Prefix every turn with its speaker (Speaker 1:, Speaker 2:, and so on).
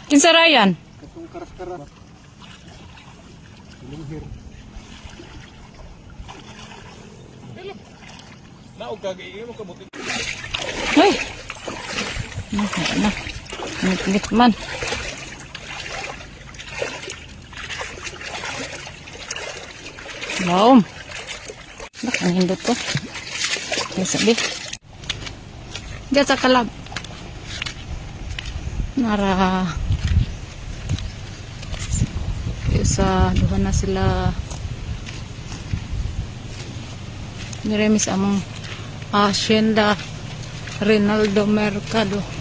Speaker 1: Kinsa Ryan?
Speaker 2: Katong karas-karas. Lunghir.
Speaker 3: Naog ka mo kabuti.
Speaker 1: Ay! Na, na. Init man. Laom. Bak, ang hindot ko. Ay, sabi. Diyan sa kalab. Nara. Sa duha na sila. Niremis among Hacienda Rinaldo Mercado.